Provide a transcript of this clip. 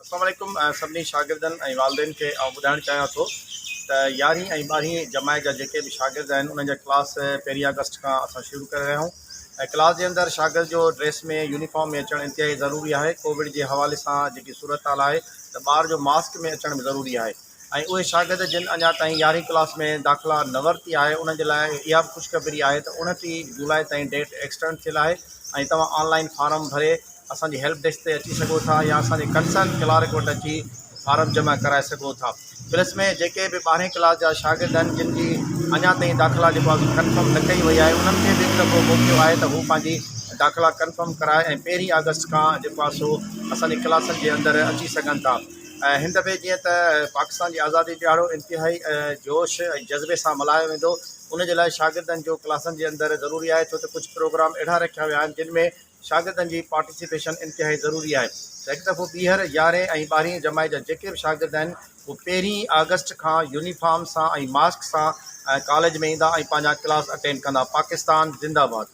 السلام عليڪم سڀني شاگردن ۽ والدين کي آئون ٻڌائڻ چاهيان ٿو ته يارهين ۽ ٻارهين جماعت جا جيڪي به شاگرد آهن انهن جا ڪلاس پهرين آگسٽ کان اسان شروع ڪري رهيا آهيون ۽ ڪلاس جي اندر شاگرد جو ڊريس ۾ يونيفارم ۾ اچڻ انتهائي ضروري آهي ڪووڊ جي حوالي سان جيڪي صورتحال آهي ته ٻار جو ماسڪ ۾ اچڻ به ضروري آهي ۽ اهي شاگرد جن اڃا تائين يارهين ڪلاس ۾ داخلا نه ورتي آهي انهن جي لاء اها به خوشخبري آهي ته 29 جولاء تائين ڊيٽ ايڪسٽنڊ ٿيل آهي ۽ توهان آن لائن فارم ڀري اسان جي هيلپ ڊيسڪ تي اچي سگهو ٿا يا اسان جي ڪنسرن ڪلارڪ وٽ اچي فارم جمع ڪرائي سگهو ٿا. پلس ۾ جيڪي به ٻارهين ڪلاس جا شاگرد آهن جن جي اڃا تائين داخلا جيڪو آهي ڪنفرم نه ڪئي وئي آهي انهن کي به هڪ دفعو موقعو آهي ته هو پنهنجي داخلا ڪنفرم ڪرائي ۽ پهرين آگسٽ کان جيڪو آهي سو اسان جي ڪلاسن جي اندر اچي سگهن ٿا ۽ هن دفعي جيئن ته پاڪستان جي آزادي ڏهاڙو انتهائي جوش ۽ جذبي سان ملهايو ويندو ان جي لاء شاگردن جو ڪلاسن جي اندر ضروري آهي ڇو ته ڪجهه پروگرام اهڙا رکيا ويا آهن جن ۾ شاگردن جي پارٽيسپيشن انتهائي ضروري آهي ته هڪ دفعو ٻيهر يارهين ۽ ٻارهين جماعت جا جيڪي به شاگرد آهن اهي پهرين آگسٽ کان يونيفارم سان ۽ ماسڪ سان ڪاليج ۾ ايندا ۽ پنهنجا ڪلاس اٽينڊ ڪندا پاڪستان زنده باد.